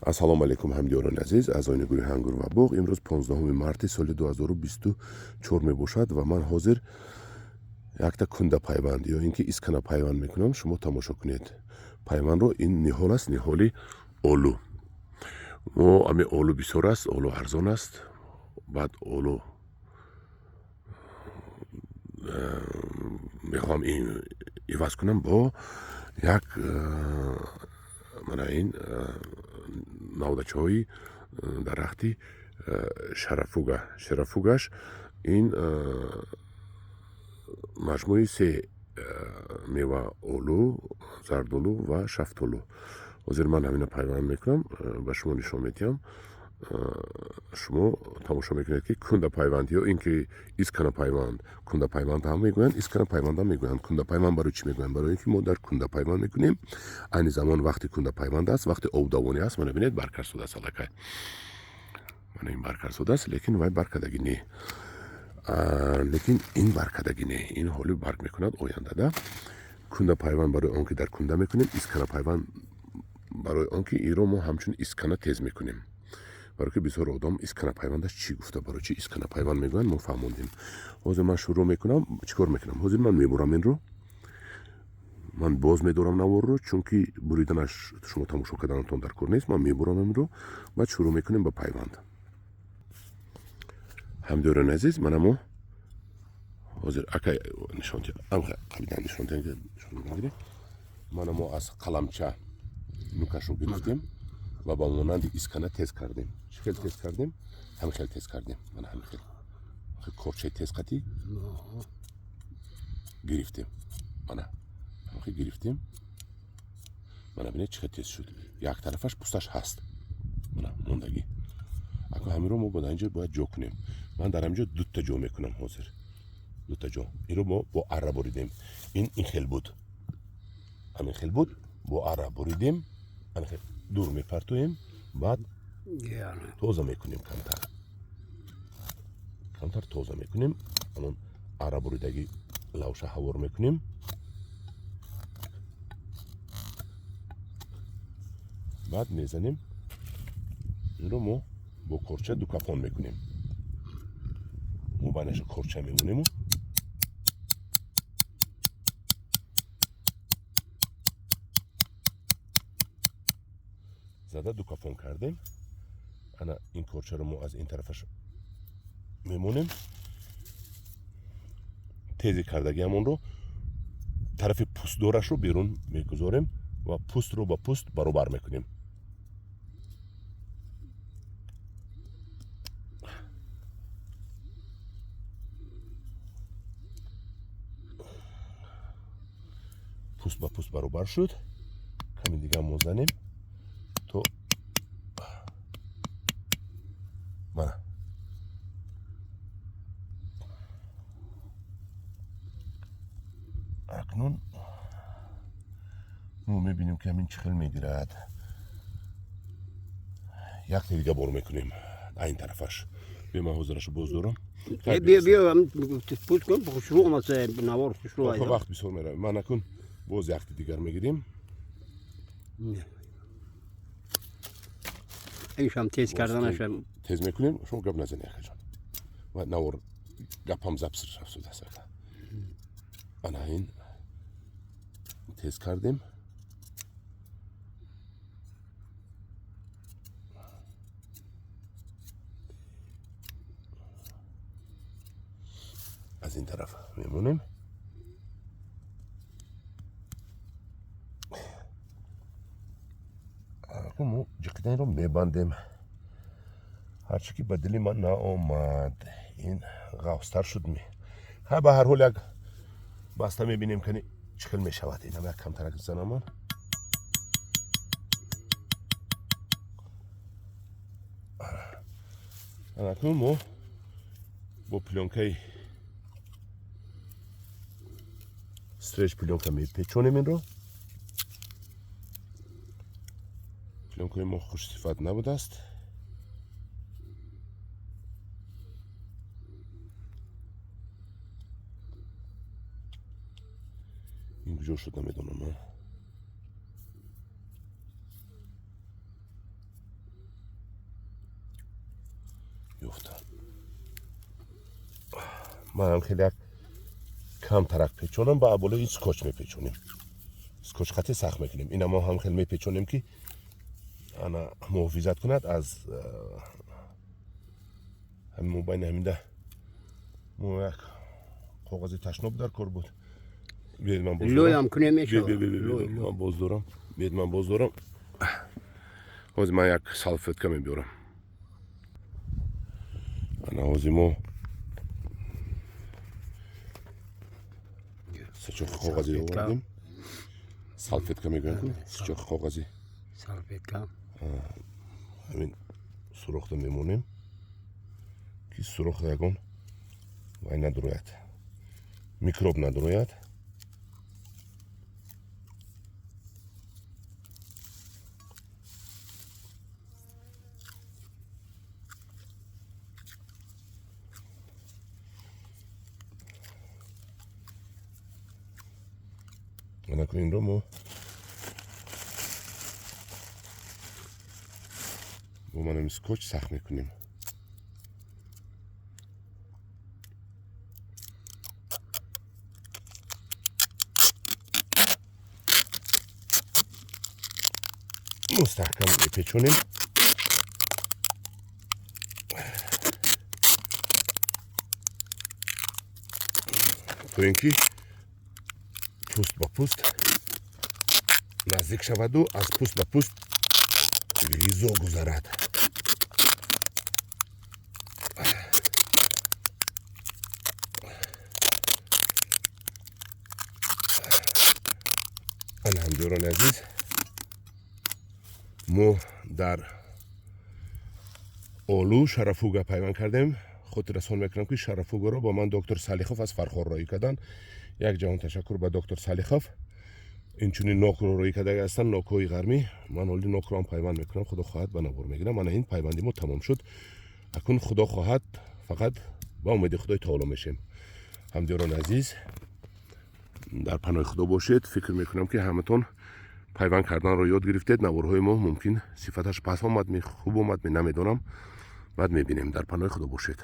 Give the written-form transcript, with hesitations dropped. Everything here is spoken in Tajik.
Ассалому алайкум, ҳамдиёрони азиз, аъзоёни гурӯҳи Ангур ва боғ. Имрӯз 15 марти соли 2024 мебошад ва ман ҳозир якта кунда пайванд ё ин ки искана пайванд мекунам. Шумо тамошо кунед пайвандро. Ин ниҳол аст, ниҳоли олу. Мо ами олу бисёр аст, олу арзон аст. Баъд олу мехоҳам иваз кунам бо як мана ин навдачаҳои дарахти шарафуга. Шарафугаш ин маҷмӯи се мева: олу, зардолу ва шафтолу. Ҳозир ман ҳамина пайванд мекунам, ба шумо нишон медиҳам. Шумо тамошо мекунед, ки кунда пайванд ё ин ки искана пайванд. Кунда пайванд ҳам мегӯянд, искана пайванд ҳам мегӯянд. Кунда пайванд барои чӣ мегӯянд? Барои ин ки мо дар кунда пайванд мекунем. Айни замон вақти кунда пайванд аст, вақти обдавонӣ аст. Мана бинед, барг шудааст аллакай. Мана ин барг шудааст, лекин вай баргкардагӣ не. Лекин ин баргкардагӣ не, ин ҳоли барг мекунад ояндада. Кунда пайванд барои он ки дар кунда мекунем, искана пайванд барои он ки инро мо ҳамчун искана тез мекунем. Барои ки бисёр одам искана пайвандаш чӣ гуфта, барои чӣ искана пайванд мегӯянд, мо фаҳмондем. Ҳозир ман шурӯъ мекунам. Чӣ кор мекунам? Ҳозир ман мебурам инро, ман боз медорам наворро, чунки буриданаш шумо тамошо карданатон дар кор нест. Ман мебурам инро, баъд шурӯъ мекунем ба пайванд. Ҳамдиёрони азиз, мана мо ҳозир акай нишон қабидан нишон. Мана мо аз қаламча нукашро гирифтем ва ба монанди искана тез кардем. Чӣ хел тез кардем? Ҳамин хел тез кардем. Мана ҳамин хел корчаи тез қатӣ гирифтем. Мана ҳамин хел гирифтем. Мана бинед, чӣ хел тез шуд. Як тарафаш пӯсташ ҳаст, мана мондагӣ. Ако ҳаминро мо дар инҷо бояд ҷо кунем. Ман дар ҳаминҷо дута ҷо мекунам ҳозир, дута ҷо. Инро мо бо арра буридем. Ин хел буд, ҳамин хел буд, бо арра буридем. Ҳамин хел дур мепартоем, баъд тоза мекунем, камтар камтар тоза мекунем. Ҳамон арра буридагӣ лавша ҳавор мекунем. Баъд мезанем инро, мо бо корча дукафон мекунем. Мо байнаша корча мемонему зада дукафон кардем. Ана ин корчаро мо аз ин тарафаш мемонем. Тези кардагиамонро тарафи пӯстдорашро берун мегузорем ва пӯстро ба пӯст баробар мекунем. Пӯст ба пӯст баробар шуд. Ками дига мо занем то мана акнун мо мебинем, ки ҳамин чӣ хел мегирад. Якте дига бор мекунем айн тарафаш. Бе, ман ҳозирашу боз дорам. Пӯст кун, хушрӯ омад навор, хушрӯ. Вақт бисёр меравад. Ман акун боз якти дигар мегирем. Иншам тез карданашам. Тез мекунем. Шумо гап назанед, акаҷон, ва навор гапам запис рафтудааст, ака. Ана ин тез кардем. Аз ин тараф мемонем. Мо ҷиқиданро мебандем. Ҳарчи ки ба дили ман наомад, ин ғафзтар шуд. Ха, ба ҳар ҳол як баста мебинем, кани чӣ хел мешавад. Инам як камтарак занам ман. Акнун мо бо плёнкаи стреч плёнка мепечонем инро. Плёнкаи мо хушсифат набудааст. Ин куҷо шуд, намедонам ман. Ёфтам. Ман хеле як камтарак печонам, ба болои скотч мепечонем. Скотч хати сахт мекунем. Ина мо ҳам хеле мепечонем, ки ана муҳофизат кунад аз ҳамин мобайни ҳаминда. Мо як коғази ташноб дар кор буд. Биёед, ман боз Лоям кунем, мешавад. Ман боз дорам. Биёед, ман боз дорам. Ҳозир ман як салфетка мебиёрам. Ана ҳозир мо сачоқи коғазӣ овардем. Салфетка мегӯям, сачоқи коғазӣ. Салфетка. Ҳамин сурохта мемонем, ки сурохта ягон вай надурояд, микроб надурояд. Анакун инро мо бо манами скотч сахт мекунем. Мустаҳкам мепечонем, то ин ки пӯст ба пӯст наздик шаваду аз пӯст ба пӯст ғизо гузарад. Ана, ҳамдиёрони азиз, мо дар олу шарафуга пайванд кардем. Хотиррасон мекунам, ки шарафугаро ба ман доктор Салихов аз Фархор роӣ карданд. Як ҷаҳон ташаккур ба доктор Салихов. Инчунин нокро роӣ карда ҳастанд, нокҳои ғармӣ. Ман ҳоли нокроам пайванд мекунам, худо хоҳад, ба навор мегирам. Мана ин пайванди мо тамом шуд. Акун худо хоҳад, фақат ба умеди Худои таоло мешем. Ҳамдиёрони азиз, дар паноҳи Худо бошед. Фикр мекунам, ки ҳаматон пайванд карданро ёд гирифтед. Наворҳои мо мумкин сифаташ пас омад, хуб омад, намедонам, баъд мебинем. Дар паноҳи Худо бошед.